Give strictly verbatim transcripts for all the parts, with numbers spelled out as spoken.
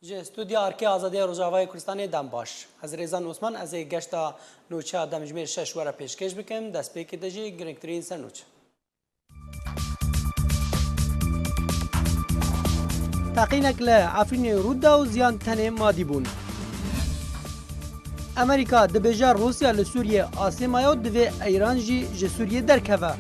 Ji Studya Arkê Azadiya Rojavayê Kurdistanê dem baş. Ez Rêzan Osman, ez ê geşta nûçeya demjimêr şeş we re pêşkêş bikim, destpêkê de jî girîngtirîn sernûç. Teqînek li Efrînê rû da û ziyan tenê madî bûn. Amerîka dibêje Rûsya li Sûriyê asê maye û divê Îran jî ji Sûriyê derkeve.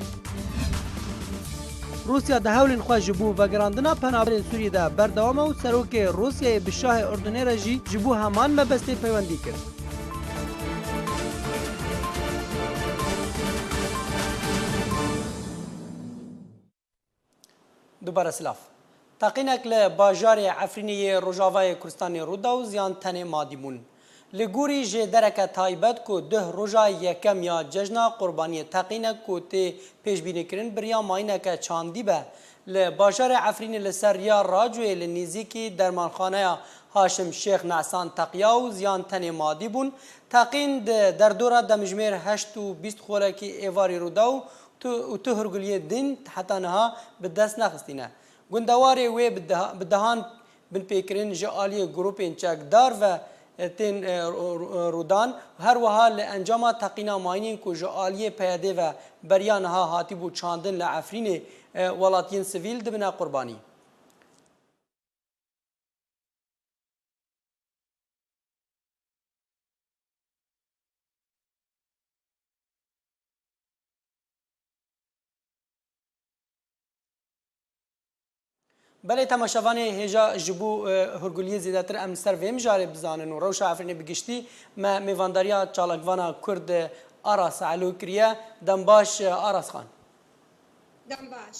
Rûsya di hewlên xwe ji bo vegerandina penaberên Sûriyê de berdewam e û serokê Rûsyayê bi şahê Urdunê re jî ji bo heman mebestê peywendî kir. Dubare silav. Teqînek li bajarê Efrînê yê Rojavayê Kurdistanê rû da û ziyan tenê madî bûn. Li gorî jêdereke taybet ku duh roja yekem ya cejna qurbaniyê teqînek ku tê pêşbînîkirin bi riya mayîneke çandî be, li bajarê Efrînê li ser riya Racoyê li nêzîkî dermanxaneya Haşim Şêx Nesan teqiya û ziyan tenê madî bûn. Teqîn di derdora demjimêr heşt û bîst xorekî êvarî rû da û tu, û tu hurguliyê din heta niha bi dest nexistîne. Gundewarê wê bi deha-, bi dehan binpêkirin ji aliyê grûpên çekdar ve, e, tên, e, ro-, ro-, rûdan û her wiha li encama teqîna mayînên ku ji aliyê P Y D ve beriya niha hatibû çandin li Efrînê, e, welatiyên sivîl dibine qurbanî. Belê temaşevanê hêja ji bo, e, hurguliyê zêdetir em li ser vê mijarê bizanin û rewşa Efrînê bi giştî me mêvandariya çalakvana Kurd, e, Aras Elo kiriye. Dem baş, e, Aras Xan. Dem baş.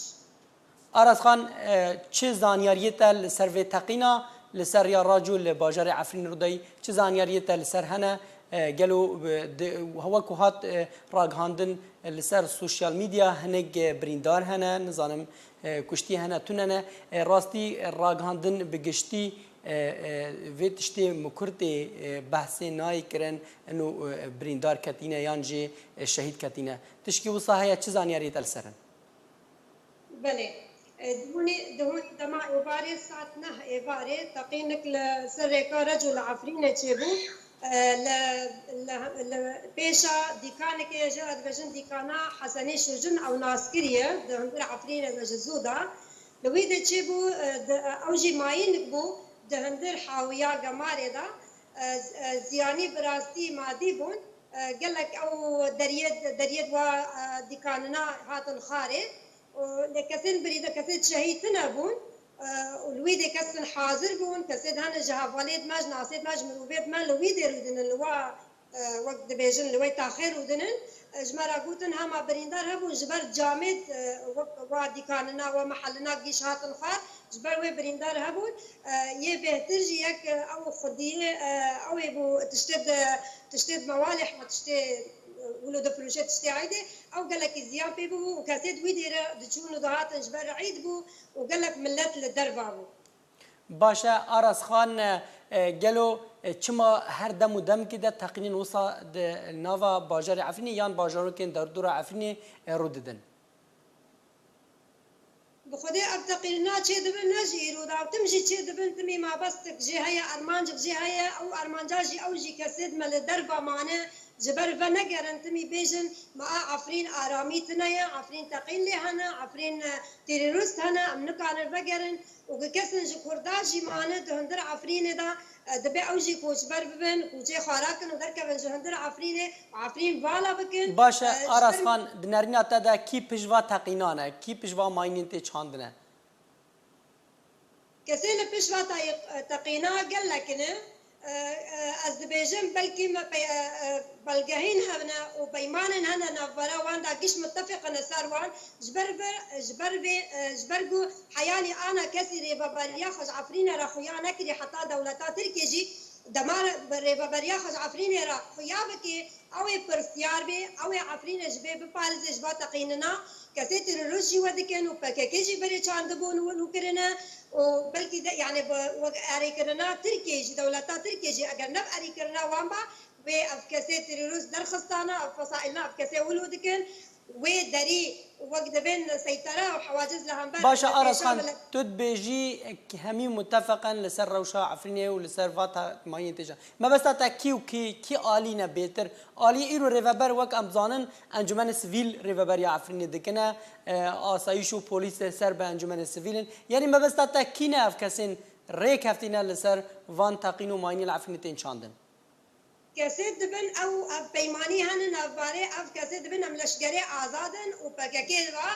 Aras Xan, e, çi zanyariyê te li ser vê teqîna, li ser riya Raco li bajarê Efrînê rûdayî, çi zanyariyê te li ser hene? E, gelo, e, di, wek ku hat, e, ragihandin, e, li ser sosyal medya hinek, e, birîndar hene, nizanim, e, kuştî hene, tune ne. E, rastî, e, ragihandin bi giştî, e, e, vê tiştê mikur tê, e, behsê nayê kirin, ino, e, birîndar ketîne yan jî, e, şehîd ketîne. Tişkî wisa heye, çi zanyariyê te li ser in? Belê. E, di hûnê, di hûnê dema êvarê saet neh êvarê teqînek li ser rêka Reco li Efrînê çêbû. E, li, li, li pêşa dîkanekê jê re dibêjin dîkana Hesenê Şirjin ew naskirî ye, di hundir Efrînê de ji zû de. Li wî de çêbû, e, di, ew jî mayînik bû, di hundir hawiya gemarê de, e, e, ziyanî bi rastî madî bûn. E, gelek ew deriyê, deriyê wa, e, dîkanina hatin xarê. Û lê kesên birî de kesê şehîd tune bûn. E, û li wî de kesin hazir bûn, kesê de hene ji hevalêt me, ji nasêt me, ji mirovêt me li wî de rûdinin, li wa, e, wek dibêjin, li wê taxê rûdinin. E, ji me re gotin hema birîndar hebûn, ji ber camêt, e, wek wa dîkanina, wa mehelina gîş hatin xar, ji ber wê birîndar hebûn. E, yê bêhtir jî yek, e, ew xwediyê, e, ew ê bû tiştê de, tiştê mewalê hema tiştê, e, wilo difiroşe tiştê eydê, ew gelekî ziyan pê bû û kesê di wî dêre diçûn û dihatin ji ber eyd bû û gelek milet li derva bû. Baş e, Aras Xan, e, gelo, e, çima her dem û demkê de teqînên wisa di nava bajarê Efrînê yan bajarokên derdora Efrînê, e, rû didin? Bi Xwedê ev teqînina çê dibin ne ji îro de, ew tim jî çê dibin, timî mabestek jê heye, armancek jê heye, ew armanca jî ew jî kesêd me li derva mane, ji ber venegerin, timî bêjin, me a Efrîn aramî tune ye, Efrîn teqîn lê hene, Efrîn, e, terorîst hene, em nikarin vegerin û ku kesin ji Kurda jî mane di hundir Efrînê de, e, dibe ew jî koçber bibin, koçê xwe rakin û derkevin ji hundir Efrînê û Efrîn vala bikin. Baş e, e, ji Aras ber Xan, di nerîna te de kî pişt va teqînan e, kî pişt va mayînên tê çandine? Kesê li pişt va tayê-, teqîna gelek ne. E, e, ez dibêjim belkî me pey-, e, e, belgehîn hene û peymanên hene navbera wan de giş mutefîq ne ser wan. Ji ber vir, ji ber vê, e, ji ber ku heyanî ana kesî rêveberiya xwe ji Efrîne re xuya nekirî heta dewleta Tirkê jî dema re bi rêveberiya xwe ji Efrînê re xuya bike, ew ê pirsyar bê, ew ê Efrîne ji vê biparêze ji va teqînina. Kesê terorîst jî we dikin û P K K jî berê çandibûn û kirine û belkî de, yani bi wek erêkirina Tirkiyê jî, dewleta Tirkiyê jî eger ne bi erêkirina wan ba, wê ev kesê terorîst derxistana, ev fesaîlna ev kesê wilo dikin. wê derî wek dibên seytera û hewaciz li hember Baş e, Aras Xan, tu dibêjî hemî mutefiqen li ser rewşa Efrînê û li ser va mayîn têja. Mebesta te kî û kî, kî alî ne bêtir? Alî îro rêveber wek em zanin Encûmenê Sivîl rêveberiya Efrînê dikine, e, asayîş û polîs ser bi Encûmenê Sivîl in. Yanî mebesta te kî ne ev kesên rê keftîne li ser van teqîn û mayînî li Efrînê tên çandin? Kesê dibin ew, ev peymanî hene navbarê, ev kesê dibin em leşgerê azad in û P K K va,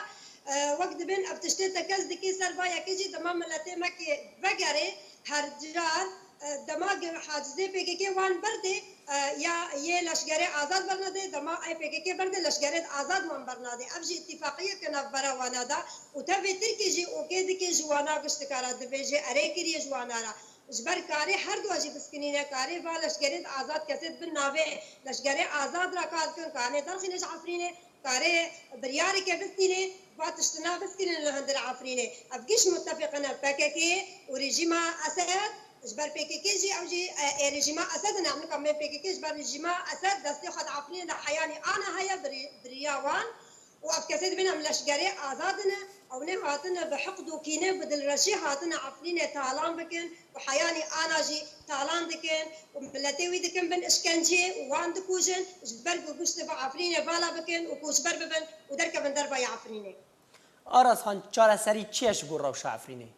e, wek dibin ev tiştê tekez dikê ser va yekê jî dema miletê me kê vegerê her car, e, dema ge-, hacizê P K K wan berdê, e, ya yê leşgerê azad bernadê, dema ê P K K berdê leşgerê azad wan bernadê. Ev jî îtîfaqiyeke navbera wana da û tevê Tirkî jî okê dikê ji wana giştika ra dibêje erê kiriye ji wana ra. Ji ber karê her dua jî biskinîne, karê va leşgerê azad kesê dibin navê leşgerê azad ra kar dikin, karê derxîne ji Efrînê, karê biryareke bistînê, va tiştina biskinin li hundir Efrînê. Ev giş mutefiqine P K K û rejîma Esed, ji ber P K K jî ew jî, e, ê rejîma Esed in, em nikan bên P K K ji ber rejîma Esed destê xwe di Efrînê de heyanî ana heye, birî-, biriya wan. Û ev kesê dibên em leşgerê azad in, ew ne hatine bi hiqd û kîne, bi dilreşî hatine Efrînê talan bikin û heyanî ana jî talan dikin û miletê wî dikin bin işkencê û wan dikujin, ji ber ku giştê bi Efrînê vala bikin û koçber bibin û derkevin dervayê Efrînê. Aras Xan, çareserî çi ye ji bo rewşa Efrînê?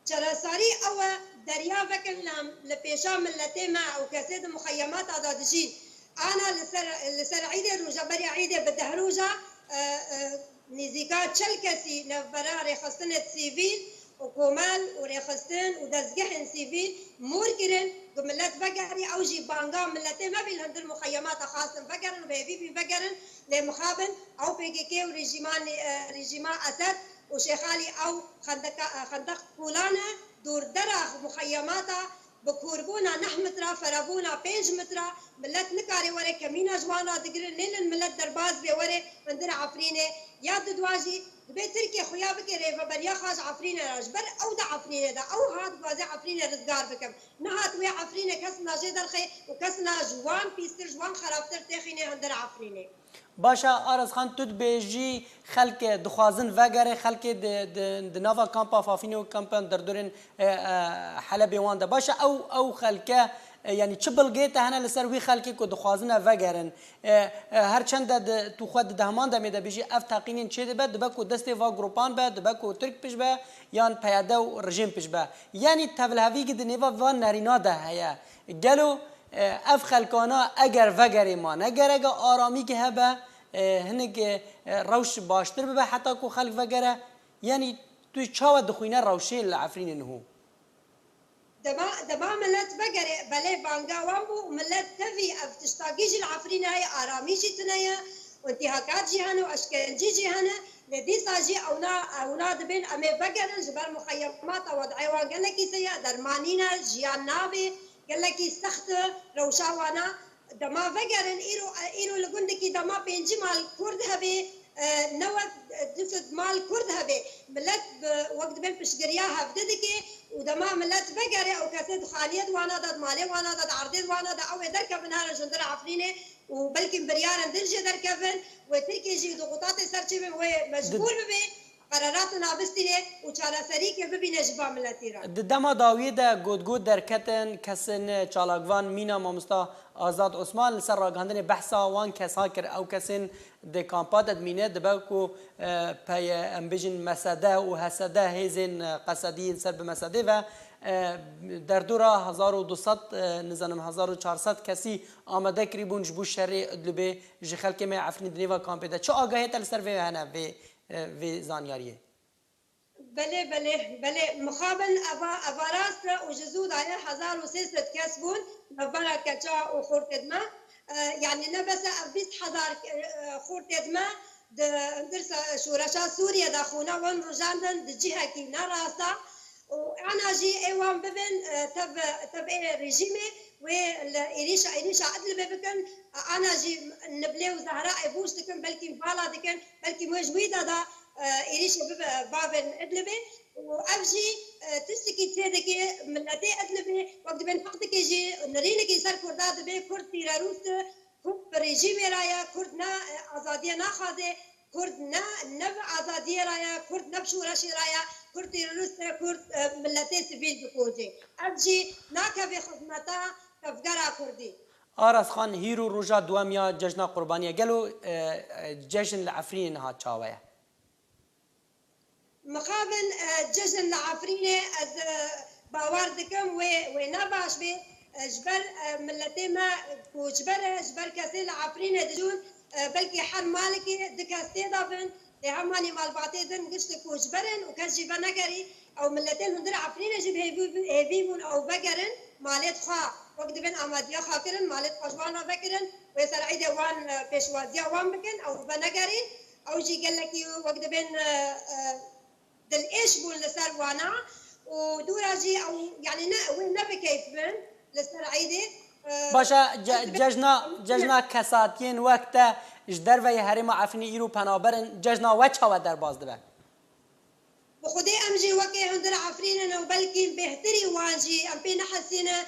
Çaresarî ew e, derya vekin li, li pêşa miletê me û kesê di muxeyemata de dijîn. Ana li ser, li ser Îdê roja, beriya Îdê bi deh roja, e, e, nêzîka çel kesî navbera rêxistinê sivîl û komel û rêxistin û dezgehên sivîl mor kirin, ku milet vegerî, ew jî banga miletê me bî li hundir muxeyemata xwestin vegerin û bi hêvî bîn vegerin, lê mixabin ew P K K û rejîma, e, rejîma Esed û Şêxalî ew xendeka-, xendeq kolane dordera muxeyemata bi korbûna neh metra, ferebûna pênc metra, milet nikare were kemîna ji wan ra digirin, lê lin milet derbas bê were hundir Efrînê ya didwa jî dibê Tirkiye xuya bike rêveberiya xwe ji Efrînê re, ji ber ew di Efrînê de, ew hat dixwaze Efrînê rizgar bikim. Nihat wê Efrînê kes najê derxê û kes na ji wan pîstir, ji wan xerabtir têxînê hundir Efrînê. Baş e, Aras Xan, tu dibêjî xelk dixwazin vegere, xelkê di, di, di nava kampa Fafînê û kampan derdorên, e, e, Helebê wan de. Baş e, ew, ew xelke, e, yanî çi bilgê te hene li ser wî xelkê ku dixwazine vegerin? E, e, her çend de di, tu xwe di dehman demê de bijî, ev teqînên çê dibe, dibe ku destê va grupan be, dibe ku Tirk pişt be, yan P Y D û rejîm pişt be. Yanî tevlihevîkî di nêva van nerîna de heye. Gelo, e, ev xelkana eger vegerê ma ne gereke aramîkî hebe, e, hinek, e, rewş baştir bibe heta ku xelk vegere? Yanî tu çawa dixwîne rewşê li Efrînê niho? Dema, dema milet vegere, belê banga wan bû, milet tevî ev tiştakî jî li Efrînê heye, aramî jî tune ye, û întîhakat jî hene û eşkencî jî hene, lê dîsa jî ewna, ewna dibên em ê vegerin, ji ber muxeyemata wed'ê wan gelekî seye, derman nîne, jiyan nabê, gelekî sext e, rewşa wana. Dema vegerin, îro, îro li gundekî dema pêncî mal Kurd hebê, e, newed, e, du sed mal Kurd hebê. Milet bi, wek dibên piştgiriya hevdî dike û dema milet vegere, ew kesê di xaniyê di wana de, di malê wana de, di erdê di wana de, ew ê derkevin herin ji hundir Efrînê û belkî biryarên din jê derkevin. Wê Tirkiye jî dixutatê ser çê bin, wê mecbûr bibe. Qerarat navistîne û çareserî ke bibîne ji va miletî re. Di dema dawiyê de gotgot derketin, kesên çalakvan mîna mamosta Azad Osman li ser ragihandinê behsa wan kesa kir. Ew kesên di kampa de dimîne, dibe ku, e, peye, em bêjin, M S D û H S D hêzên, e, Qesedî yên ser bi M S D ve, e, derdora hezar û du sed, e, nizanim hezar û çar sed kesî amade kirîbûn ji bo şerê Idlibê ji xelkê me Efrînê di nêva kampê de. Çi agahiyê te li ser vê hene vê e, vê zanyariyê. Belê, belê, belê. Mixabin eva, eva rast e û ji zû daye hezar û sê sed kes bûn, navbera keça û xortê me. E, yanî ne bes e ev bîst hezar, e, xortê me di, di se-, şoreşa Sûriye de xûna wan rûjandin di cihekî ne rast e. Û ana jî ê wan bibin, e, tev, tev ê rejîmê wê li êrîşa, êrîşa Idlibê bikin. E, ana jî Niblê û Zehra ê bûş dikin, belkî vala dikin, belkî wê ji wî de da, e, êrîşê bibe bavên Idlibê. Û ev jî, e, tiştekî çê dike miletê Idlibê, wek dibên heq dike jî nirînekî ser Kurda dibe, Kurd tîrerûst e, Kurd bi rejîmê re ye, Kurd ne, e, azadiyê naxwaze, Kurd ne, ne bi azadiyê re ye, Kurd ne bi şoreşê re ye, Kurd terorîst e, Kurd, e, miletê sivîl dikuje. Ev jî nakeve xizmeta tevgera Kurdî. Aras Xan, hîro roja duwem ya Cejna Qurbaniyê. Gelo, e, e, cejn li Efrînê niha çawa ye? Mixabin, e, cejn li Efrînê ez, e, bawer dikim wê, wê ne baş bê, e, ji ber, e, miletê me koçber e, ji ber kesê li Efrînê dijûn, e, belkî her malekê du kes tê de bin, lê hemanî malbatê din giştî koçber in û kes jî venegerî. Ew miletên hundir Efrînê jî bi hêvî, hêvî bûn ew vegerin malê xwe, wek dibên amadiya xwe kirin, malê xwe ji wan re vekirin, wê ser Eîdê wan, e, pêşwaziya wan bikin, ew venegerîn. Ew jî gelekî wek dibên, e, e, dilêş bûn li ser wana û dûra jî ew, yanî ne, wê ne bi keyf bin li ser Eîdê. E, Baş e, ce-, ez dibêm cejna, cejna kesatiyên wek te ji derveyê herêma Efrînê îro penaber in, cejna we çawa derbas dibe? Bi xwedê em jî wekê hundir Efrîn in û belkî bêhtirî wan jî em pê nehesîne,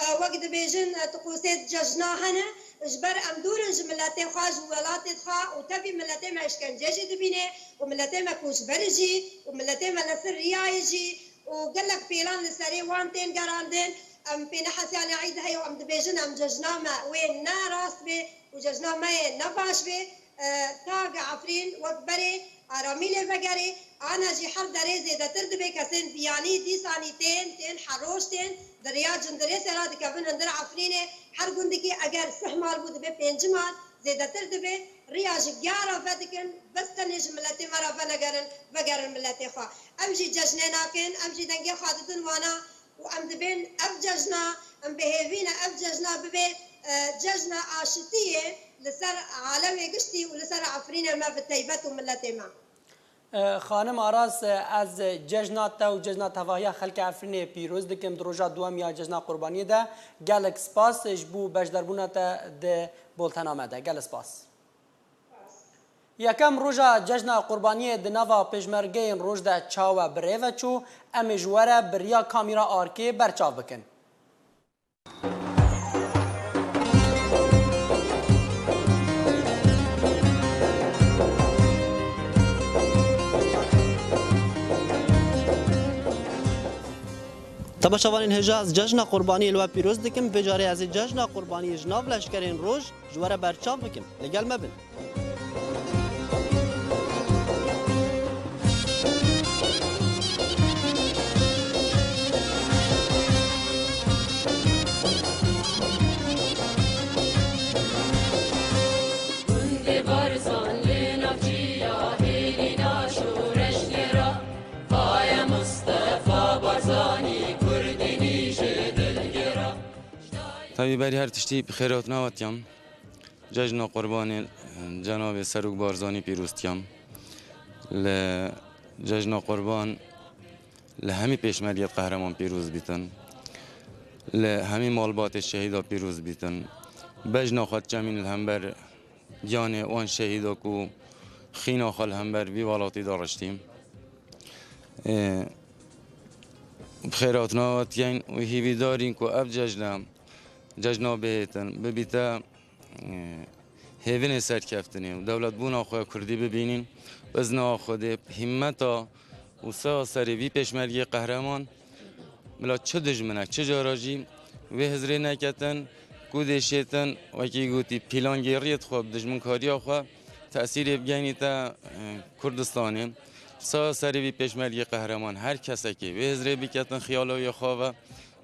e, wek dibêjin, e, tiqûsê cejna hene. Ji ber em dûr in ji miletê xwe, ji welatê xwe û tevî miletê me îşkencê jî dibîne û miletê me koçber jî û miletê me li ser riyayê jî û gelek pêlan li serê wan tên gerandin. Em pê nehesiyane Eîd heye û em dibêjin em cejna me wê ne rast bê û cejna me yê ne baş bê. E, ta ge Efrîn wek berê aramî lê vegerê, ana jî her derê zêdetir dibe, kesên biyanî dîsanî tên, tên her roj tên, di riya Cindirêsê re dikevin hundir Efrînê, her gundikî eger sih mal bû dibe pênc mal, zêdetir dibe, riya ji giya re vedikin, bes tenê ji miletê me re venegerin, vegerin miletê xwe. Ev jî cejnê nakin, em jî dengê xwe didin wana, û em dibên ev cejna, em bi hêvî ne ev cejna bibe, e, cejna aşitiyê li ser alemê giştî û li ser Efrînê me bi teybet û miletê me. E, Xanim Aras, e, ez cejna te û cejna tevahiya xelkê Efrînê pîroz dikim di roja duwem ya Cejna Qurbaniyê de. Gelek spas ji bo beşdarbûna te di boltena me de. Gelek spas. Yekem roja Cejna Qurbaniyê di nava pêşmergeyên roj de çawa bi rê ve çû, em ê ji we re bi riya kamîra arkê berçav bikin. Temaşevanên hêja, ez Cejna Qurbaniyê li we pîroz dikim. Vê carê ez ê Cejna Qurbaniyê ji nav leşkerên roj ji we re berçav bikim. Li gel me bin. Gundê Barzan li navçiya hêlîna şoreşgera, Faye Mustefa Barzanî Kurdî nîjê dilgera. Tevî berî her tiştî bi xêr hatina we tiyam. Cejna Qurbanê cenabê Serok Barzanî pîroz tiyam. Li Cejna Qurban li hemî pêşmergê qehreman pîroz bîtin. Li hemî malbatê şehîda pîroz bîtin. Bejna xwe diçemîn li hember giyanê wan şehîda ku xîna xwe li hember vî welatî de riştî. Ê, bi xêr hatina we tiyayîn û hîvîdarîn ku ev cejna, cejna bihêtin, bibîte, ê, hêvinê serkeftinê û dewletbûna xwe kurdî bibînîn. Bi izna Xwedê, hîmmeta û saya serê vî pêşmergê qehreman, bila çi dijminek, çi cara jî wê hizrê neketin, ku dê şêtin, wekî gotî, pîlangêriyê xwe, bi dijminkariya xwe tesîrê bigeynîte, e, Kurdistanê. Saya serê vî pêşmergê qehreman, her kesekê wê hizrê biketin xiyala wê xwe ve,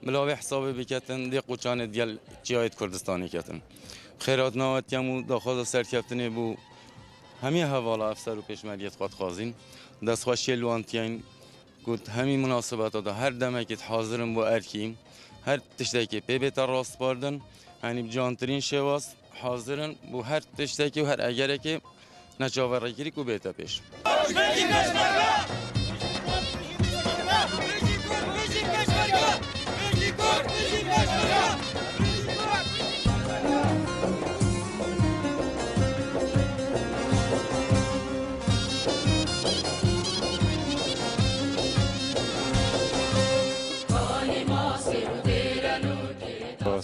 bila wê hesabê biketin, dê qoçanê digel çiyayê Kurdistanê ketin. Xêr hatina we tiyam û daxwaza serkeftinê bo hemî hevala efser û pêşmergê xwe dixwazîn. Destxweşiyê li wan tiyayîn. Got, hemî munasebeta de her demekê hazir in bo erkî, her tiştekê pê bête rastbardin, yanî bi cantirîn şêwaz hazir in bo her tiştekê û her egerekê neçaverêkirî ku bête pêş.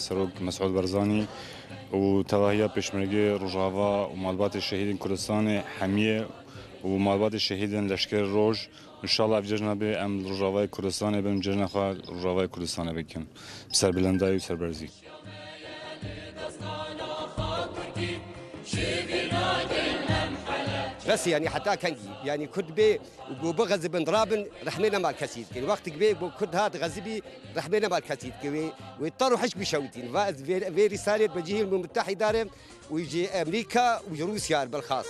Serok Mesûd Barzanî û tevahiya pêşmergê Rojava û malbatê şehîdên Kurdistanê hemiyê û malbatê şehîdên Leşkerê Roj. Înşallah ev cejna bê em li Rojavayê Kurdistanê bin, cejna xwe Rojavayê Kurdistanê bikin. Bi serbilendayî û serberzî. Bes, yanî heta kengî? Yanî Kurd bê ku bixezibin, rabin, rehmê nema kesî dikin. Wextik bê ku Kurd hat xezibî, rehmê nema kesî dikin. Wê, wê tar û hişk bişewitîn. Va ez vê, vê rîsalê bi cihî Mutehîda re û ji Amerîka û ji Rûsya re bilxas.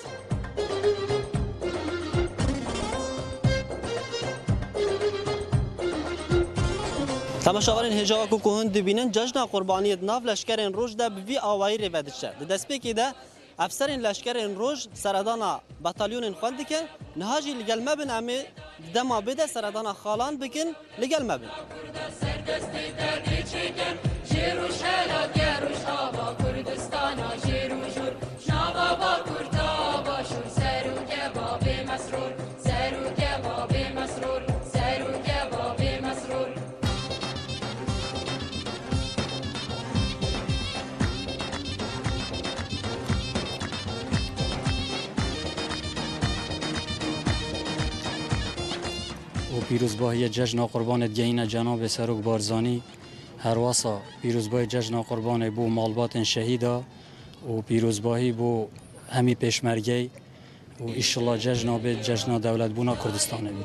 Temaşevanên hêja, wekî ku hûn dibînin, cejna qurbaniyê di nav leşkerên Roj de bi vî awayî rê ve diçe. Di destpêkê de efserên leşkerên Roj seredana batalyonên xwe dikin. Niha jî li gel me bin, em ê di dema bê de seredana xalan bikin, li gel me bin. û pîrozbahiya Cejna Qurbanê digeyîne Cenabê Serok Barzanî, herwasa pîrozbahiya Cejna Qurbanê bo malbatên şehîda û pîrozbahî bo hemî pêşmergey û îşillah cejna bê cejna dewletbûna Kurdistanê bî.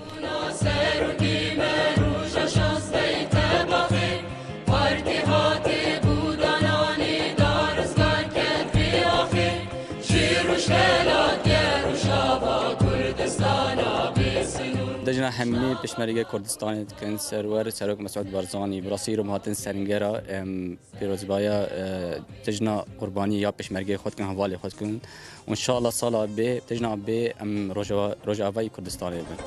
Cejna hemî pêşmergê Kurdistanê dikin, serwer Serok Mesûd Barzanî, bi rastî îro em hatin seringera, em pîrozbahiya, e, cejna qurbanî ya pêşmergê xwe dikin, hevalê xwe dikin. Û înşallah sala bê, cejna bê em Rojava-, Rojavayê Kurdistanê bin.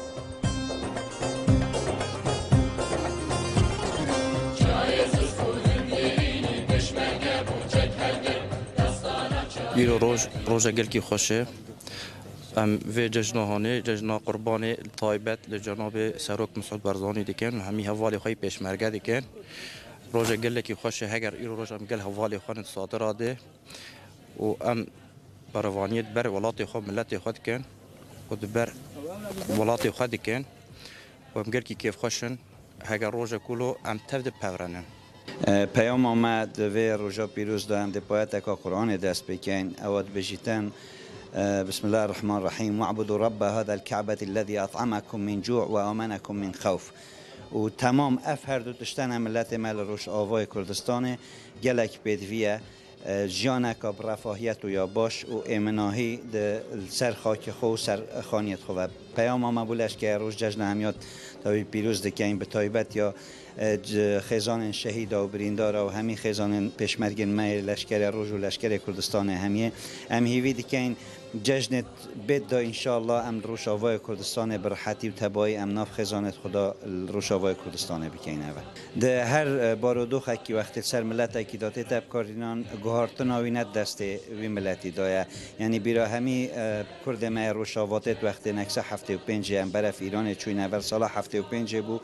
Îro roj, roja gelkî xweş e. Em vê cejna hanê, cejna qurbanê li taybet li cenabê Serok Mesûd Barzanî dikin, hemî hevalê xwe yî pêşmerge dikin. Roja gelekî xweş e, heger îro roj em gel hevalê xwe ne di sadira de û em berevaniyê di ber welatê xwe, miletê xwe dikin û di ber welatê xwe dikin û em gelkî kêfxweş in. Heger rojek wilo em tev de pevrenin. Peyama me di vê roja pîroz de em dê bi ayeteka Quranê dest pê kein. Ewa dibêjîtin, Bismillahirrahmanirrahîm, "We'budu Rabbe hadel Ka'betillezî et'amakum min cu' ve amenekum min xewf." Û temam ev her du tiştene miletê me li Rojavayê Kurdistanê gelek pêdivî ye. Jiyaneka bi refahiyet û ya baş û êminahî di li ser xakê xwe û ser xaniyêt xwe ve. Peyama me bo leşkerê roj cejna hemiya tevî pîroz dikeyn, bi taybet ya xêzanên şehîda û birîndara û hemî xêzanên pêşmergên me yê leşkerê roj û leşkerê Kurdistanê hemiyê. Em hîvî dikeyn cejnê bêt de înşallah em li Rojavayê Kurdistanê bi rihetî û tebayî em nav xêzanêt xwe de li Rojavayê Kurdistanê bikeyn eve. Di her, e, barodoxekî wextê li ser miletekî de tête bikardînan, guhartina wî ne di destê wî miletî de ye. Yanî bîra hemî, e, Kurdê me yê Rojava tê di wextê nekse heftê û pêncê em beref Îranê çûyne ver sala heftê û pêncê bû.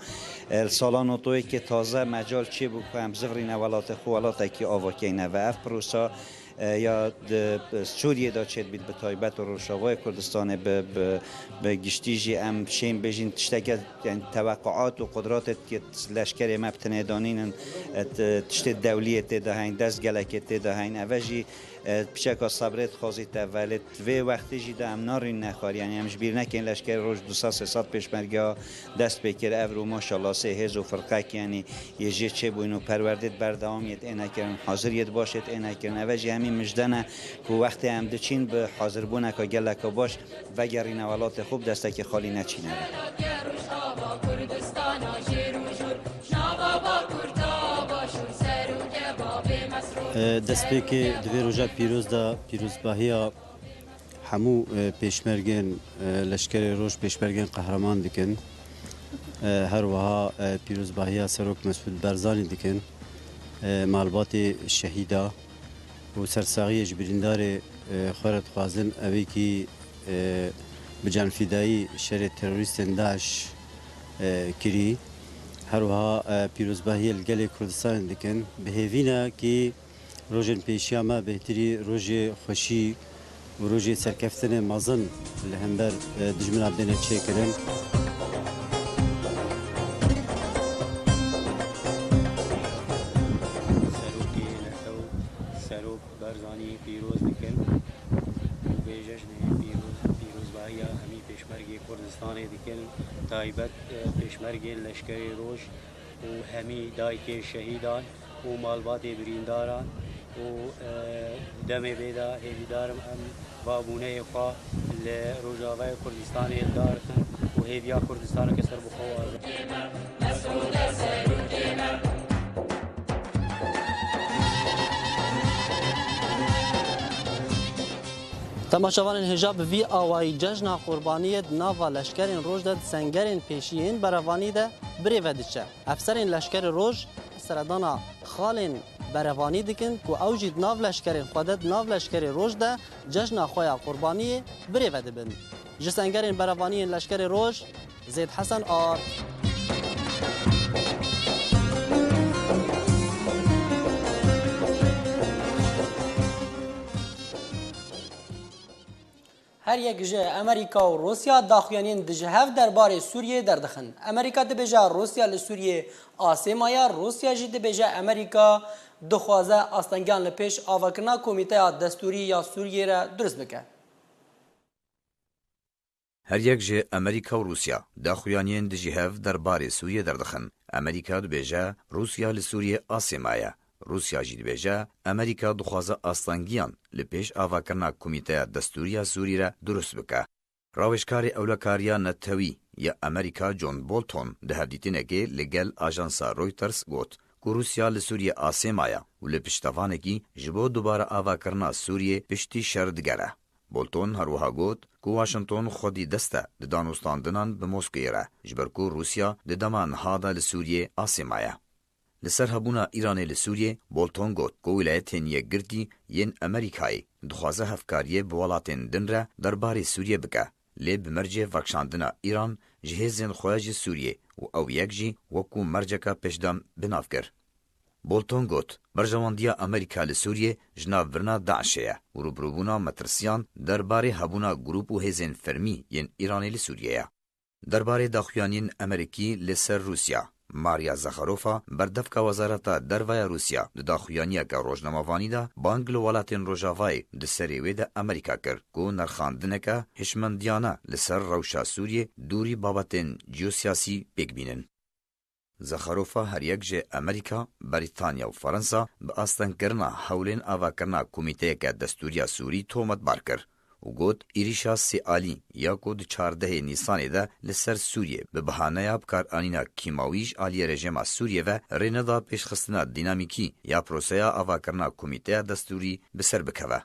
E, li sala notoyê ke taze mecal çêbû ku em zivirîne welatê xwe, welatekî ava keyne ve. Ev pirosa e, ya di Sûriyê de çêdibît, bi taybet û Rojavayê Kurdistanê bi, bi, bi giştî jî em şên bêjin tişteke, yanî teweqûat û qudratê ke leşkerê me bi tinê danînin, e, ti-, tiştê dewliyê tê de heyn, dest gelekê tê de heyn. Eve jî, e, piçeka sebrê dixwazîte, velê vê wextê jî de em narînine xwarî. Yanî em ji bîr nekin leşkerê roj du sed sê sed pêşmergeya dest pê kir. Ev rû maşallah sê hêz û firqek, yanî yê jê çêbûyîn û perwerdê di berdewamiyê de êne kirin, haziriyê di başê de êne kirin. Eve jî hemî mijde ne ku wextê em diçîn bi hazirbûneke geleka baş vegerîne welatê xwe, bi destekê xalî neçîne ve. Destpêkê di vê roja pîroz de pîrozbahiya hemû, e, pêşmergên, e, Leşkerê Roj pêşmergên qehreman dikin. E, her wiha, e, pîrozbahiya Serok Mesûd Barzanî dikin. E, malbatê şehîda û sersaxiyê ji birîndarê, e, xwe re dixwazin evêkî, e, bi canfîdayî şerê terorîstên DAIŞ, e, kirî. Her wiha, e, pîrozbahiyê li gelê Kurdistanê dikin. Bi hêvî ne kî rojên pêşiya me bêhtirî rojê xweşî û rojê serkeftinê mezin li hember, e, dijminan bêne çêkirin. Serokê Netew, Serok Barzanî pîroz dikin û vê cejnê pîroz, pîrozbahiya hemî pêşmergê Kurdistanê dikin, taybet, e, pêşmergên Leşkerê Roj û hemî dayikên şehîdan û malbatê birîndaran û, e, demê vê de hêvîdar im em va bûneyê xwe li Rojavayê Kurdistanê li dar xin û hêviya Kurdistaneke serbixwe û azad. Temaşevanên hêja, bi vî awayî cejna Qurbaniyê di nava leşkerên roj de di sengerên pêşiyên berevanî de birêve diçe. Efserên leşkerê roj seredana xalên berevanî dikin ku ew jî di nav leşkerên xwe de, di nav leşkerê roj de cejna xwe ya Qurbaniyê birêve dibin. Ji sengerên berevaniyên leşkerê roj, Zêd Hesen Ar. Her yek ji Amerîka û Rûsya daxuyaniyên dijihev derbarê Sûriyeyê derdixin. Amerîka dibêje Rûsya li Sûriyeyê asê maye, Rûsya jî dibêje Amerîka dixwaze astengiyan li pêş avakirina Komîteya Destûrî ya Sûriyeyê re durust bike. Her yek ji Amerîka û Rûsya daxuyaniyên dijî hev derbarê Sûriyê derdixin. Amerîka dibêje Rûsya li Sûriyê asê maye. Rûsya jî dibêje Amerîka dixwaze astengiyan li pêş avakirina Komîteya Destûrî ya Sûrî re durust bike. Rawêjkarê Ewlekariya Netewî ya Amerîka John Bolton di hevdîtinekê li gel ajansa Reuters got ku Rûsya li Sûriyê asê maye û li piştevanekî ji bo dubare avakirina Sûriyê piştî şer digere. Bolton her wiha got ku Washington xwedî dest e di danûstandinan bi Moskeyê re, ji ber ku Rûsya di dema niha de li Sûriyê asê maye. Li ser hebûna Îranê li Sûriyê, Bolton got ku Wîlayetên Yekgirtî yên Amerîkayê dixwaze hevkariyê bi welatên din re derbarê Sûriyê bike, lê bi mercê vekişandina Îran ji hêzên xwe ji Sûriyê û ew yek jî wekû merceke pêşdem bi nav kir. Bolton got, berjewendiya Amerîka li Sûriyê ji nav birina DAIŞê ye û rûbirûbûna metirsiyan derbarê hebûna grûp û hêzên fermî yên Îranê li Sûriyê ye. Derbarê daxuyaniyên Amerîkî li ser Rûsya, Maria Zakharova, berdevka Wezareta Derve ya Rûsya, di daxuyaniyeke rojnamevanî de bang li welatên Rojavayê di serê wê de Amerîka kir ku nirxandineke hişmendiyane li ser rewşa Sûriyê dûrî babetên ciyosiyasî pêk bînin. Zakharova her yek ji Amerîka, Brîtanya û Fransa bi astengkirina hewlên avakirina komîteyeke destûrî ya Sûrî tometbar kir û got, êrîşa sêalî ya ku di çardehê Nîsanê de li ser Sûriyê bi bahaneya bikaranîna kîmawî ji aliyê rejêma Sûriyê ve rê neda pêşxistina dînamîkî ya proseya avakirina komîteya destûrî bi ser bikeve.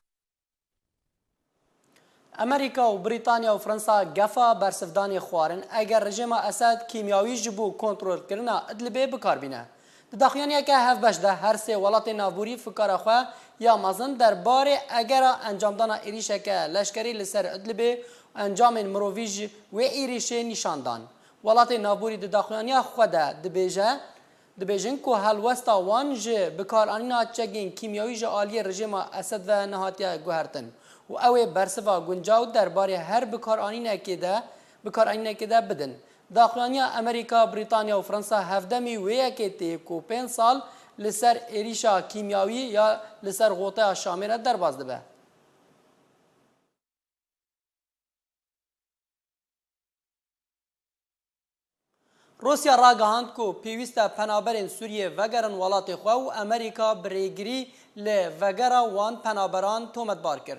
Amerîka û Brîtanya û Fransa gefa bersivdanê xwarin, eger rejêma Esed kîmyawî ji bo kontrolkirina Idlibê bi kar bîne. Di daxuyaniyeke hevbeş de her sê welatên navborî fikara xwe ya mezin derbarê egera encamdana êrîşeke leşkerî li ser Idlibê û encamên mirovî ji wê êrîşê nîşan dan. Welatên navborî di daxuyaniya xwe de dibêje, dibêjin ku helwesta wan ji bikaranîna çekên kîmyawî ji aliyê rejêma Esed ve nehatiye guhertin û ew ê bersiva guncaw derbarê her bikaranînekê de, bikaranînekê de bidin. Daxuyaniya Amerîka, Brîtanya û Fransa hevdemî wê yekê tê ku pênc sal li ser êrîşa kîmyawî ya li ser xoteya Şamê re derbas dibe. Rûsya ragihand ku pêwîst e penaberên Sûriyê vegerin welatê xwe û Amerîka bi rêgirî li vegera wan penaberan tometbar kir.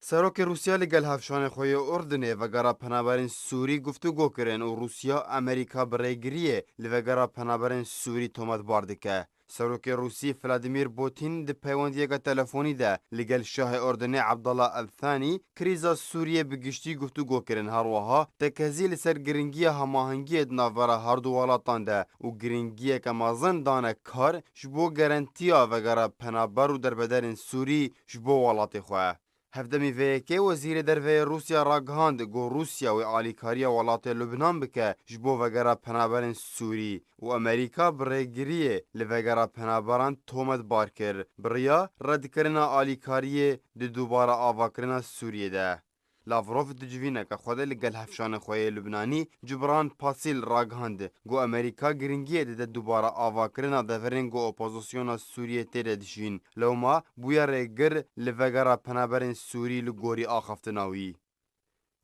Serokê Rûsya li gel hevşanê xwe yê Urdinê vegera penaberên Sûrî guftûgo kirin û Rûsya Amerîka bi rêgiriyê li vegera penaberên Sûrî tometbar dike. Serokê Rûsî Vladimir Putin di peywendiyeke telefonî de li gel Şahê Ordinê Abdullah El Thanî krîza Sûriyê bi giştî guftûgo kirin, her wiha tekezî li ser giringiya hemahengiyê di navbera her du welatan de û giringiyeke mezin dane kar ji bo garantiya vegera penaber û derbederên Sûrî ji bo welatê xwe. Hevdemî vê yekê Wezîrê Derve yê Rûsya ragihand ku Rûsya wê alîkariya welatê Lubnan bike ji bo vegera penaberên Sûrî û Amerîka bi rêgiriyê li vegera penaberan tometbar kir, bi riya redkirina alîkariyê di dubare avakirina Sûriyê de. Lavrov di civîneke xwe de li gel hevşanê xwe yê Lubnanî Cibran Pasîl ragihand ku Amerîka giringiyê dide dubare avakirina deverên ku opozisyona Sûriyê tê de dijîn. Lewma bûye rêgir li vegera penaberên Sûrî li gorî axaftina wî.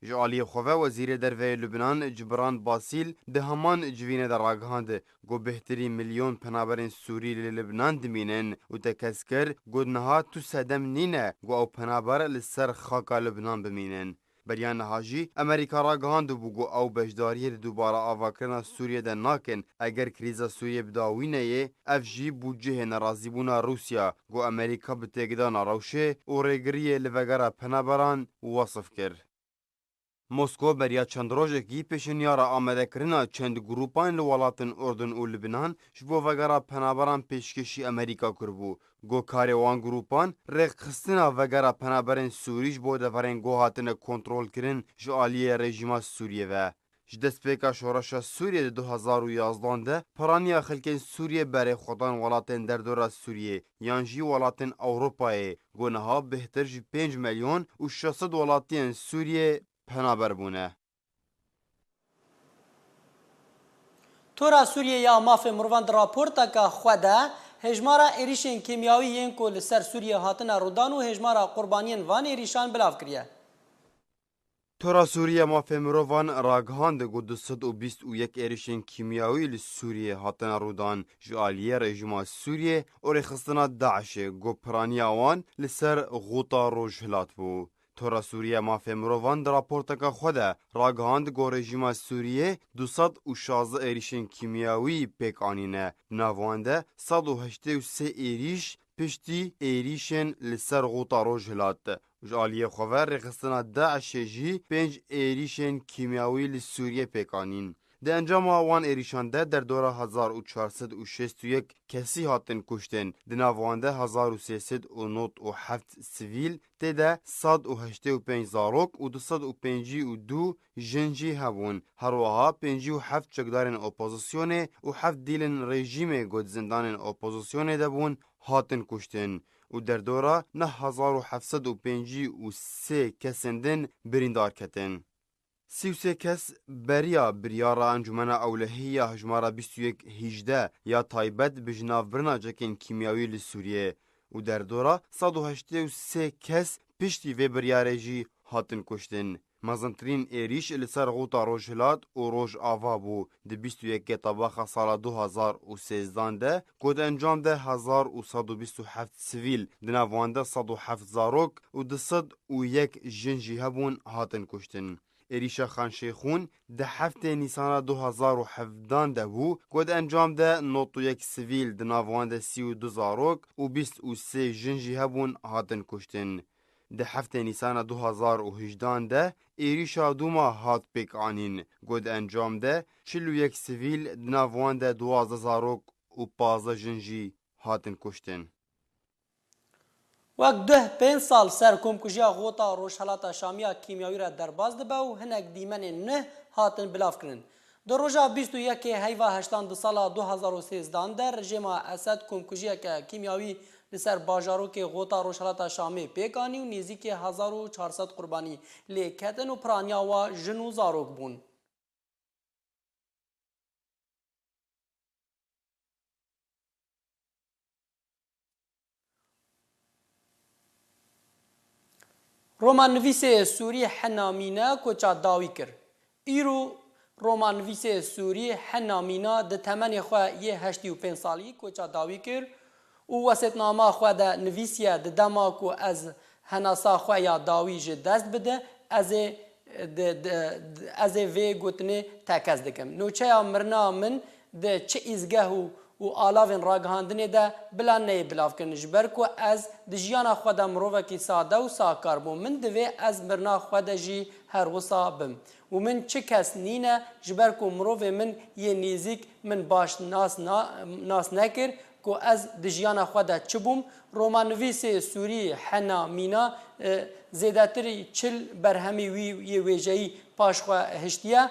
Ji aliyê xwe ve Wezîrê Derve yê Lubnan Cibran Basîl di heman civînê de ragihand ku bêhtirî milyon penaberên Sûrî li Lubnan dimînin û tekez kir ku niha tu sedem nîne ku ew penaber li ser xaka Lubnan bimînin. Beriya niha jî Amerîka ragihandibû ku ew beşdariyê di dubare avakirina Sûriyê de nakin, eger krîza Sûriyê bi dawî neyê, ev jî bû cihê nerazîbûna Rûsya ku Amerîka bi têkidana rewşê û rêgiriyê li vegera penaberan wesif kir. Mosko beriya çend rojekî pêşinyara amadekirina çend grûpan li welatên Urdun û Libnan ji bo vegera penaberan pêşkêşî Amerîka kiribû. Got karê wan grûpan rêxistina vegera penaberên Sûrî ji bo deverên ku hatine kontrolkirin ji aliyê rejîma Sûriyê ve. Ji destpêka şoreşa Sûriyê di du hezar û yazdan de piraniya xelkên Sûriyê berê xwe dan welatên derdora Sûriyê yan jî welatên Ewropayê, ku niha bêhtir ji pênc milyon û şeş sed welatiyên Sûriyê penaber bûne. Tora Sûriyê ya Mafê Mirovan di raporteke xwe de hêjmara êrîşên kîmyawî yên ku li ser Sûriyê hatine rûdan û hêjmara qurbaniyên van êrîşan belav kiriye. Tora Sûriyê ya Mafê Mirovan ragihand ku du sed û bîst û yek êrîşên kîmyawî li Sûriyê hatine rûdan ji aliyê rejîma Sûriyê û rêxistina DAIŞê, ku piraniya wan li ser Xuta Rojhilat bû. Tora Sûriye Mafê Mirovan di raporteke xwe de ragihand ku rejîma Sûriyê du sed û şazdeh êrîşên kîmyawî pêk anîne. Di nav wan de sed û heştê û sê êrîş piştî êrîşên li ser Xuta Rojhilat. Ji aliyê xwe ve rêxistina DAIŞê jî pênc êrîşên kîmyawî li Sûriyê pêk anîn. Di encama wan êrîşan de derdora hezar û çar sed û şêst û yek kesî hatin kuştin. Di nav wan de hezar û sê sed û nod û heft sivîl, tê de sed û heştê û pênc zarok û du sed û pêncî û du jin jî hebûn. Her wiha pêncî û heft çekdarên opozisyonê û heft dîlên rejîmê ku di zindanên opozisyonê de bûn, hatin kuştin û derdora neh hezar û heft sed û pêncî û sê kesên din birîndar ketin. Sî û sê kes beriya biryara Encûmena Ewlehî ya hejmara bîst û yek hîjdeh ya taybet bi jinavbirina çekên kîmyawî li Sûriyê û derdora sed û heştê û sê kes piştî vê biryarê jî hatin kuştin. Mezintirîn êrîş li ser Xuta Rojhilat û Rojava bû. Di bîst û yekê Tebaxa sala du hezar û sêzdan de, ku di encam de hezar û sed û bîst û heft sivîl, di nav wan de sed û heft zarok û du sed û yek jin jî hebûn, hatin kuştin. Êrîşa Xan Şeyxûn di heftê Nîsana du hezar û hevdan de bû, ku di encam de nod û yek sivîl, di nav wan de sî û du zarok û bîst û sê jin jî hebûn, hatin kuştin. Di heftê Nîsana du hezar û hejdan de êrîşa dûma hat pêk anîn, ku di encam de çil û yek sivîl, di nav wan de duwazdeh zarok û pazdeh jin jî hatin kuştin. Wek duh pênc sal ser komkujiya Xota Rojhelata Şamî ya kîmyawî re derbas dibe û hinek dîmenên nuh hatin bilavkirin. Di roja bîst û yekê heyva heştan du sala du hezar û sêzdan de rejêma Esed komkujiyeke kîmyawî li ser bajarokê Xota Rojhelata Şamê pêk anî û nêzîkî hezar û çar sed qurbanî lê ketin û piraniya wa jin û zarok bûn. Romannivîsê Sûrî Hena Mîne koça dawî kir. Îro romannivîsê Sûrî Hena Mîna di temenê xwe yê heştê û pênc salî koça dawî kir û wesêtnama xwe de nivîsiye, di dema ku ez henasa xwe ya dawî ji dest bide, ez ê, di, di, ez ê vê gotinê tekez dikim. Nûçeya mirina min di çi îzgeh û, û alavên ragihandinê de bila neyê bilavkirin, ji ber ku ez di jiyana xwe de mirovekî sade û sakar bûm. Min divê ez mirina xwe de jî her wisa bim. Û min çi kes nîne, ji ber ku mirovê min yê nêzîk min baş nas na-, nas nekir, Ku ez di jiyana xwe de çi bûm? Romannivîsê Sûrî Hena Mîna, e, zêdetirî çil berhemî wî yê wêjeyî paş xwe hiştiye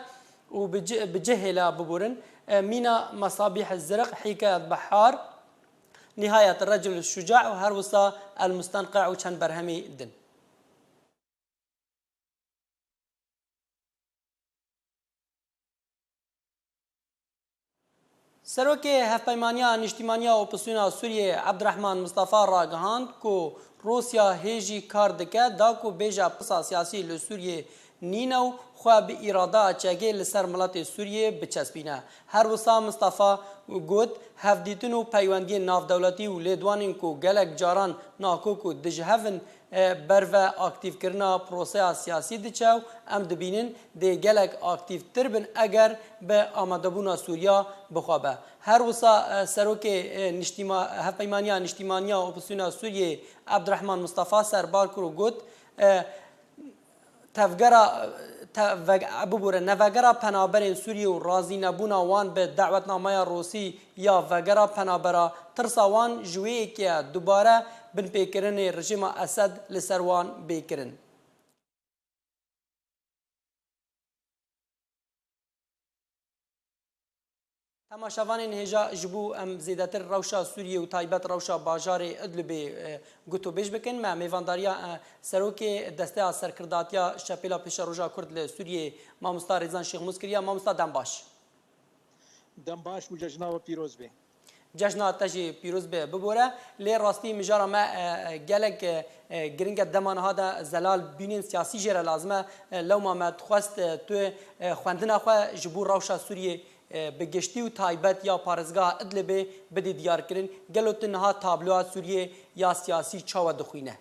û bi ci-, bi cihê la biborin. E, Mîna Mesabîh Ziriq, Hîkayet Behar, Nihayet Recul Şuca û her wisa El Mustenqe û çend berhemî din. Serokê Hevpeymaniya Niştîmaniya Opozisyona Sûriyê Ebdirehman Mistefa ragihand ku Rûsya hê jî kar dike da ku bêje pirsa siyasî li Sûriyê nîne û xwe bi îrada çekê li ser miletê Sûriyê biçespîne. Her wisa Mistefa got, hevdîtin û peywendiyên navdewletî û lêdwanên ku gelek caran nakok û dijhev in, e, berve aktîfkirina proseya siyasî diçe û em dibînin dê gelek aktîftir bin eger bi amadebûna Sûriya bi xwe be. Her wisa, e, serokê, e, niştîma-, Hevpeymaniya Niştîmaniya Opozisyona Sûriyê Ebdirehman Mistefa serbar kir û got, e, tevgera, te-, veg-, bibûre, nevegera penaberên Sûriyê û razînebûna wan bi dawetnameya Rûsî ya vegera penabera, tirsa wan ji wê yekê ye dubare binpêkirinê rejîma Esed li ser wan bê kirin. Temaşevanên hêja, ji bo em zêdetir rewşa Sûriyê û taybet rewşa bajarê Idlibê, e, gotûbêj bikin, me mêvandariya, e, serokê Desteya Serkirdatiya Şepêla Pêşeroja Kurd li Sûriyê, mamosta Rêzan Şêxmûs kiriye. Mamosta, dem baş. Dem baş û cejna we pîroz be. Cejna te jî pîroz be, bibore. Lê rastî mijara me, e, e, gelek, e, e, giring e. Dema niha de zelal bînên siyasî jê re lazim e. E, lewma me dixwest, e, tu, e, xwendina xwe ji bo rewşa Sûriyê, e, bi giştî û taybet ya parêzgeha Idlibê bidî diyarkirin. Gelo tu niha tabloya Sûriyê ya siyasî çawa dixwîne?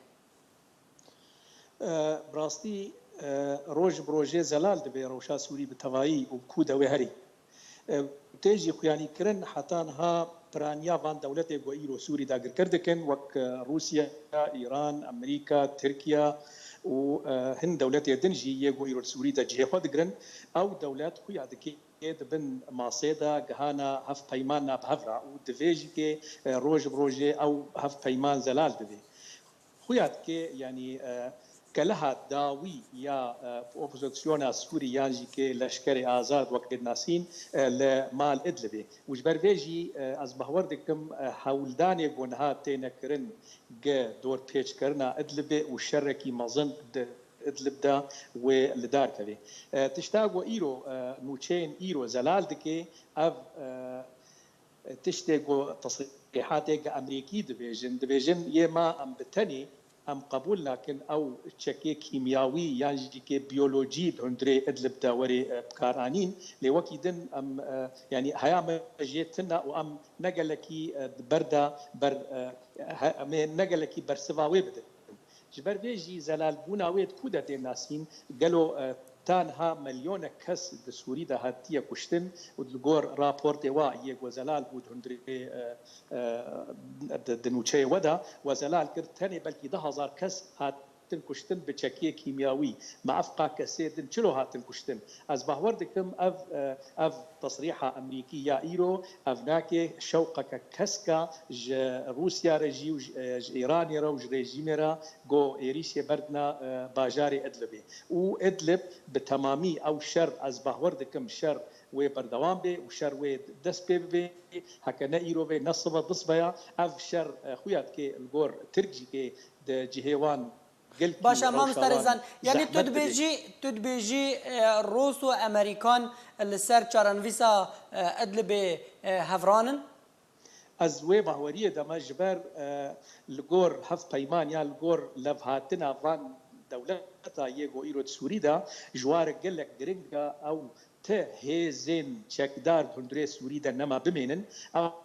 E, bi rastî, e, roj bi rojê zelal dibe rewşa Sûrî bi tevayî û ku de wê herî. E, tê jî xuyanîkirin heta niha piraniya van dewletê ku îro Sûrî dagirker dikin, wek, e, Rûsya, Îran, Amerîka, Tirkiye û, e, hin dewletê din jî yê ku îro li Sûrî de cihê xwe digirin, ew dewlet xuya dike di bin masê de gihana hevpeyman navbehevra û divê jî kê, e, roj bi rojê ew hevpeyman zelal dibe. Xuya dike, yanî, e, keleha dawî ya, e, opozisyona Sûrî yan jî kê leşkerê azad wek tê dinasîn, e, li mal Idlibê. Û ji ber vê jî, e, ez bawer dikim, e, hewldanê ku niha têne kirin gi dorpêçkirina Idlibê û şerekî mezin di Idlib de wê li dar keve. E, tişta ku îro, e, nûçeyên îro zelal dike, ev, e, tiştê ku tesrîhatê gi Amerîkî dibêjin, dibêjin yê ma em bi tenê em qebûl nakin ew çekê kîmyawî yan jî kê biyolojî di hundirê Idlib de were, e, bikaranîn. Lê wekî din em, e, yanî heya me jê tune û em ne gelekî, e, di ber de ber, e, he-, em ê ne gelekî bersiva wê bidin. Ji ber vê jî zelalbûna wê di ku de tê nasîn? Gelo, e, ta niha milyonek kes di Sûrî de hatiye kuştin û li gor raportê wa yê ku zelal bû di hundirê, e, e, di, di nûçeyê we de we zelal kir, tenê belkî du hezar kes hatin kuştin bi çekiyê kîmyawî. Ma ev qa kesê din çilo hatin kuştin? Ez bawer dikim ev, e, ev tesrîha Amerîkî ya îro, ev nake şewqeke kesk e ji Rûsya re jî û ji, e, ji Îranê re û ji rejîmê re ku êrîşê berdina, e, bajarê Idlibê. Û Idlib bi temamî ew şer, ez bawer dikim şer wê berdewam bê û şer wê dest pê bibê. Heke ne îro vê, ne sibe du sibeya, ev şer, e, xuya dikê li gor Tirk jî kê di cihê wan gelkî Baş e, mamoste Rêzan. Yanî tu dibêjî, tu dibêjî, e, Rûs û Amerîkan li ser çarenivîsa, e, Idlibê, e, hevran in? Ez wê baweriyê de me ji ber, e, li gor hevpeyman ya li gor levhatina van dewleta yê ku îro di Sûrî de ji wa re gelek giring e ew ti hêzên çekdar di hundirê Sûrî de nema bimênin.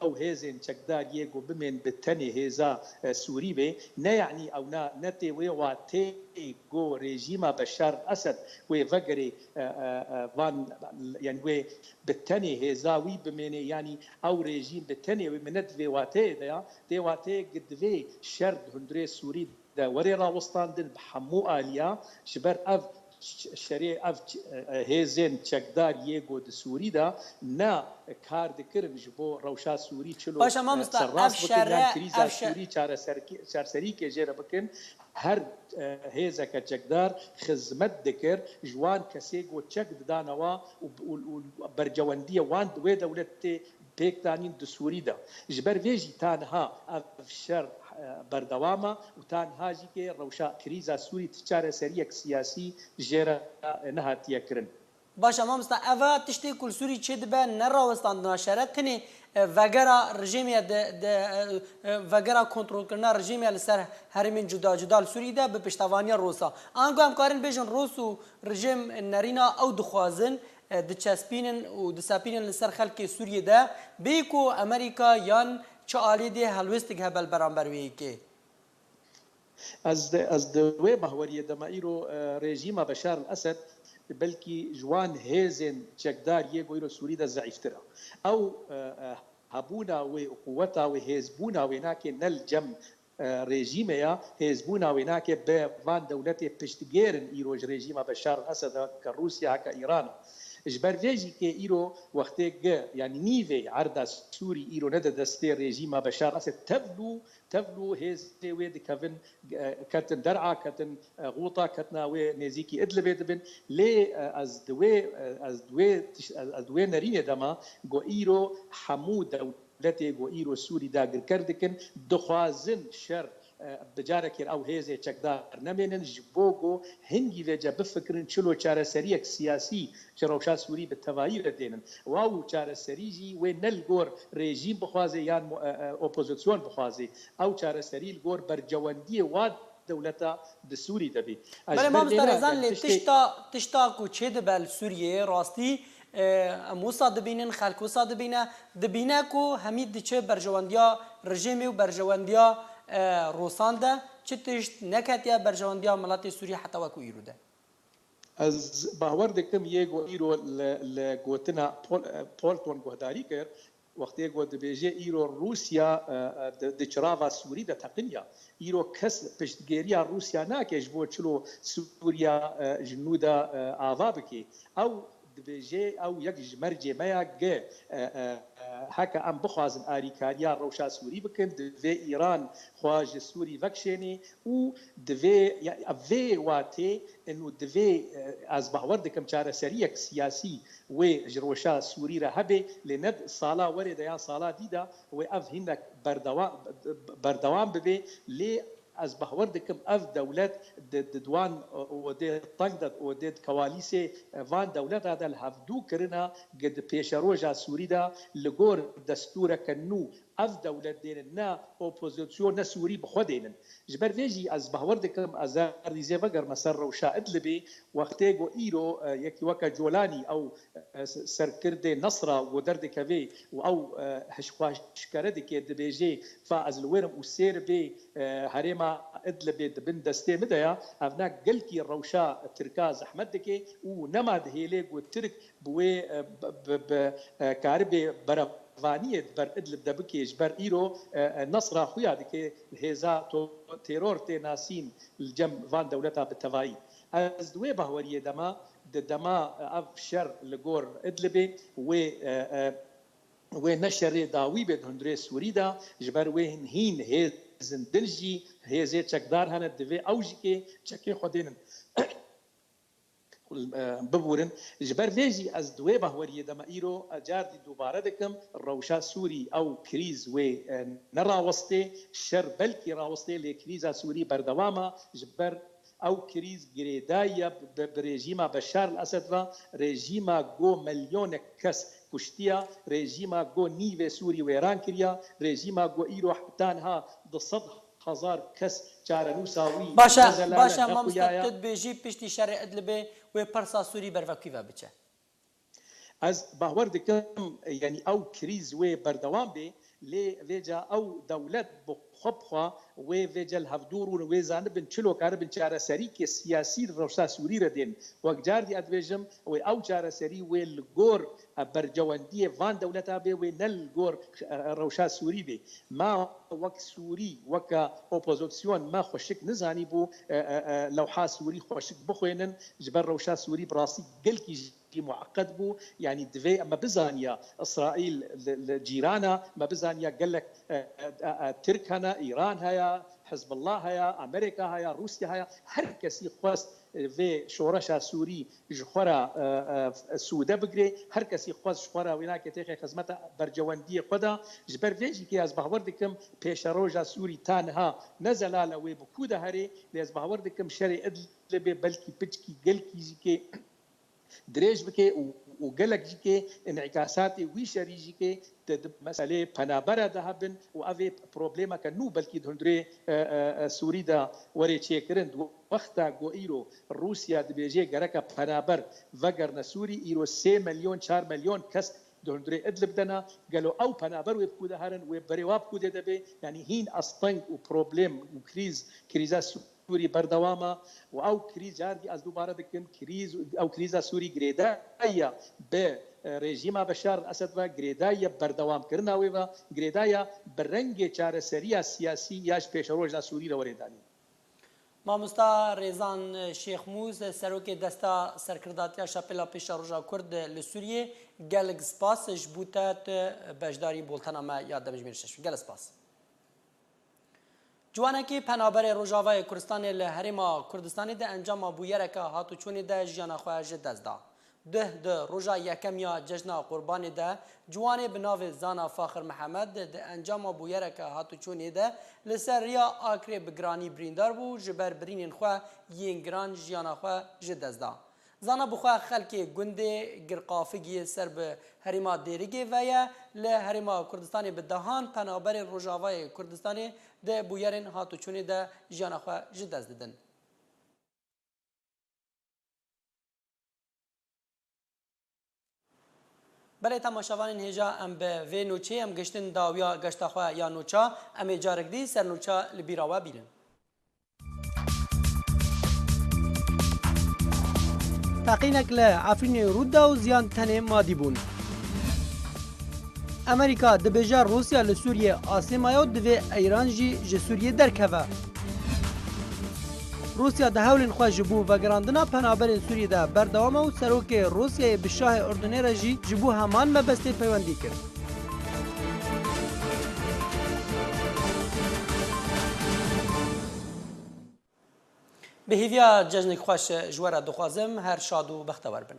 Ew hêzên çekdar yê ku bimên bi tenê hêza, e, Sûrî bê, ne yanî ew na, ne tê wê wateyê ku rejîma Beşar Esed wê vegerê, e, e, e, van, yanî wê bi tenê hêza wî bimênê, yanî ew rejîm bi tenê wê, min ne di vê wateyê de ya, tê wateyê ki divê şer di hundirê Sûrî de were rawestandin bi hemû aliya, ji ber ev şerê ev hêzên çekdar yê ku di Sûrî de ne kar dikirin ji bo rewşa Sûrî çilo serrast bikin yan krîza Sûrî çareserîkê jê re bikin. Her hêzeke çekdar xizmet dikir ji wan kesê ku çek didane wa û bercewendiyê wan wê dewletê pêk danîn di Sûrî de. Ji ber vê jî ta niha ev şer berdewam e û ta niha jî kê rewşa krîza Sûrî ti çareseriyek siyasî jê re nehatiye kirin. Baş e mamosta, eva tiştê ku li Sûrî çêdibe ne rawestandina şer e, tenê vegera rejîmê ye di, di, vegera kontrolkirina rejîmê ye li ser herêmên cuda cuda li Sûrî de bi piştevaniya Rosa. Ango em karin bêjin Ros û rejîm nerîna ew dixwazin diçespînin û disepînin li ser xelkê Sûriyê de, bê ku Amerîka yan çi alî dê helwêstik hebe li beramber wê yekê? Ez, ez di wê bahweriyê de me îro rejîma Beşar el Esed belkî ji wan hêzên çekdar yê ku îro Sûrî de zeîftir e. Ew hebûna wê û quweta wê, hêzbûna wê nake ne li cem rejîmê ya, hêzbûna wê nake bi van dewletê piştgêr in îro ji rejîma Beşar el Esed e, heke Rûsya, heke Îran e. Ji ber vê jî kê îro wextê gi, yanî nîvê erda Sûrî îro nede destê rejîma Beşar Esed, tevlû, tevlû hêzê wê dikevin, ketin Der'a, ketin Xûta, ketina wê nêzîkî Idlibê dibin. Lê ez di wê, ez di wê tiş-, ez di wê nerînê de me, go îro hemû dewletê go îro Sûrî dagirker dikin, dixwazin şer bi carekê ew hêzê çekdar nemênin, ji bo ku hingî vêce bifikirin çilo çareseriyek siyasî ji rewşa Sûrî bi tevayî re dênin. Û ew çareserî jî wê ne li gor rejîm bixwaze yan mu-, e, e, opozîsyon bixwaze. Ew çareserî li gor bercewendiyê wa dewleta di Sûrî de bê. Belê mamosta Rêzan, lê tişta, tişta ku çêdibe li Sûriyeyê rastî, e, em wisa dibînin, xelk wisa dibîne, dibîne ku hemî diçe berjewendiya rejîmê û berjewendiya, e, Rosan de, çi tişt neketiye berjewendiya miletê Sûrî heta wekû îro de. Ez bawer dikim yê ku îro li, li gotina Pol-, Bolton guhdarî kir, wextê ku dibêje îro Rûsya, e, e, di, di çirava Sûrî de teqiniya. Îro kes piştgêriya Rûsya nake ji bo çilo Sûriya, e, ji nû de, e, ava bike. Ew dibêje, ew yek ji mercê me ya ge, e, e, e, heke em bixwazin arîkariya rewşa Sûrî bikin, divê Îran xwe ji Sûrî vekişênê û divê, ya, vê watê, û divê, e, ez bawer dikim çareseriyek siyasî wê ji rewşa Sûrî re hebe, lê ne sala werê de yan sala dî de wê ev hinek berdewa-, berdewam bibe, lê ez bawer dikim ev dewlet di, di wan odê teng de, odê di kewalîsê van dewleta de li hevdû kirina, gi di pêşeroja Sûrî de li gor destûreke nû ev dewlet dêne, ne opozîsyon ne Sûrî bi xwe dênin. Ji ber vê jî ez bawer dikim, ez erdî zê vegerime ser rewşa Idlibê, wextê ku îro, e, yekî weke Colanî ew, e, s-, serkirdê Nesra ku derdikeve û ew, e, hişxweşkere dike, dibêje, fa ez li wêrim û sêr bê, e, herêma Idlibê di bin destê min de ya, ev ne gelkî rewşa Tirka zehmet dike û nema dihêle ku Tirk bi wê, e, bi, bi, bi, e, karibê berevaniyê di ber Idlib de bike, ji ber îro, e, e, Nesra xuya dike hêza to-, teror tê nasîn li cem van dewleta bi tevayî. Ez di wê bahweriyê de me, di dema, e, ev şer li gor Idlibê wê, e, e, wê ne şerê dawî bê di hundirê Sûrî de, ji ber wê hin hîn hêzin din jî hêzê çekdar hene, divê ew jî kê çekê xwe dênin. Bibûrin. Ji ber vê jî ez di wê bahweriyê de me îro, e, cardî dubare dikim, rewşa Sûrî ew krîz wê, e, nerawestê, şer belkî rawestê, lê krîza Sûrî berdewam e, ji ber ew krîz girêdayî ye bi, bi rejîma Beşar el Esed ve, rejîma ku milyonek kes kuştiye, rejîma ku nîvê Sûrî wêran kiriye, rejîma ku îro heta niha du sed hezar kes çarenûsa wî Baş e, nezelal e, baş e, mamoste, nexuya ye. Tu dibêjî piştî şerê Idlibê wê pirsa Sûrî bervekû ve biçe? Ez bawer dikim, yanî ew krîz wê berdewam bê, lê vêca ew dewlet bi xwe bi xwe wê vê cel hevdû rûn, wê zanibin çilo karibin çareserîkê siyasî li rewşa Sûrî re dên. Wek car dî ez dibêjim, wê ew çareserî wê li gor, e, bercewendiyê van dewleta bê, wê ne li gor, e, rewşa Sûrî bê. Ma wek Sûrî, weke opozîsyon me xweşik nizanîbû, e, e, e, lewha Sûrî xweşik bixwênin, ji ber rewşa Sûrî bi rastî gelkî jî mueqed bû. Yanî divê me bizaniya Îsraîl li, li cîrana, me bizaniya gelek, e, e, e, e, Tirk hene, Îran heye, Hizbullah heye, Amerîka heye, Rûsya heye. Her kesî xwest, e, vê şoreşa Sûrî ji xwe re, e, e, sûde bigirê. Her kesî xwest ji xwe re wênakê têxe xizmeta bercewendiyê xwe de. Ji ber vê jî ke ez bawer dikim pêşeroja Sûrî ta niha ne zelal e wê bi ku de herê, lê ez bawer dikim şerê Idlibê belkî piçkî gelkî jî kê dirêj bike û, û gelek jî kê înîkasatê wî şerî jî kê di, di meselê penabere de hebin û ev ê problemeke nû belkî di hundirê, e, e, e, Sûrî de were çêkirin. Di wexta ku îro Rûsya dibêje gereke penaber vegerine Sûrî, îro sê milyon, çar milyon kes di hundirê Idlib de ne. Gelo ew penaber wê bi ku de herin, wê berê wa bi ku de de bê? Yanî hîn asteng û problem û krîz, krîza Sûrî berdewam e û ew krîz, car dî ez dubare dikim, krîz, ew krîza Sûrî girêdayî ye bi, e, rejîma Beşar el-Esed ve, girêdayî ye bi berdewamkirina wê ve, girêdayî ye bi rengê çareseriya siyasî ya ji pêşeroja Sûrî re werê danîn. Mamosta Rêzan Şêxmûs, serokê Desta Serkirdatiya Şapêla Pêşeroja Kurd li Sûriyê, gelek spas ji bo te, tu beşdarî bultena me ya demjimêr şeş. Gelek spas. Ciwanekî penaberê Rojavayê Kurdistanê li Herêma Kurdistanê di encama bûyereke hatûçûnê de jiyana xwe ji dest da. Duh di roja yekem ya Cejna Qurbanê de ciwanê bi navê Zana Faxir Mihemed di encama bûyereke hatûçûnê de li ser riya Akrê bi giranî birîndar bû, ji ber birînên xwe yên giran jiyana xwe ji dest da. Zana bi xwe xelkê gundê Girqafigiyê ser bi herêma Dêrigê ve ye. Li Herêma Kurdistanê bi dehan penaberên Rojavayê Kurdistanê di bûyerên hatûçûnê de jiyana xwe ji dest didin. Belê temaşevanên hêja, em bi vê nûçeyê em giştin dawiya geşta xwe ya nûça. Em ê carek dî ser nûça li bîra we bînin. Teqînek li Efrînê rû da û ziyan tenê madî bûn. Amerîka dibêje Rûsya li Sûriyê asê maye û divê Îran jî ji Sûriyê derkeve. Rûsya di hewlên xwe ji bo vegerandina penaberên Sûriyê de berdewam e û serokê Rûsyayê bi şahê Urdunê re jî ji bo heman mebestê peywendî kir. Bi hêviya cejnek xweş ji we re dixwazim, her şad û bextewer bin.